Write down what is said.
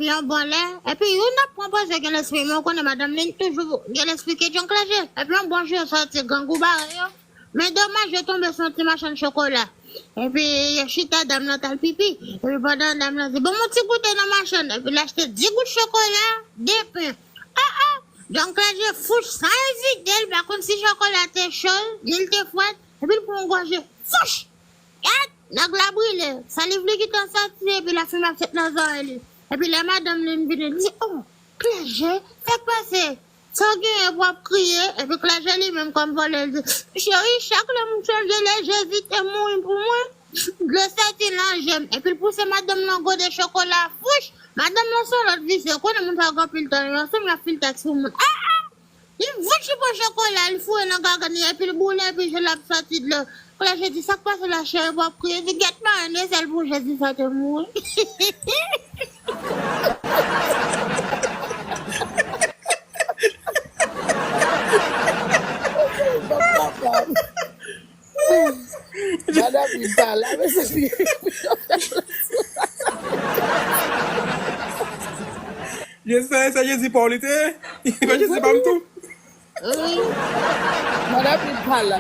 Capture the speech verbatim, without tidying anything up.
Epi yon bon lè, epi youn ap pran poze gen lespri, men w konnen madanm li toujou gen lespri ke John Clage. Epi yon bon jou yo sòti, grangou bare yo. Men domaj yo tonbe sou yon ti machann chokola. Epi yo chita, dam lan t al pipi. Epi pandan dam lan di, "Ban m yon ti goute nan machann." Epi l achte dis gout chokola, de pen. Ah, ah! John Clage fouch san ezite, l pa konn si chokola te cho, ni l te fwèt. Epi l pran yon gòje, fouch! Yat! Nèg la brile. Saliv li gentan sòti, epi lafimen ap sot nan zòrèy li. Epi lè madanm li vini, li di, "Oh, Clage, sa k pase? Sa w genyen pou w ap kriye?" Epi Clage li menm kòm vòlè, li di, "Cheri, chak lè m sonje lè Jezi te mouri pou mwen, dlo sòti nan je m." Epi l pouse madanm lan gode chokola, fouch! Madanm lan se yon lòt visye, konnen moun sa yo gen anpil tan, yo ansanm y ap fil tèks pou moun. Ah, ah! Li vout chipon chokola, li foure nan gagann li, epi l boule, epi je l ap sòti dlo. Clage di, "Sa k pase la, cheri, w ap kriye?" Di, "Gèt marenn, e sèl pou Jezi sa te mouri." Madanm li pa la, men se li. Jezi sa, se Jezi pa w li te ye? Jezi pa m tou. Wi. Madanm li pa la.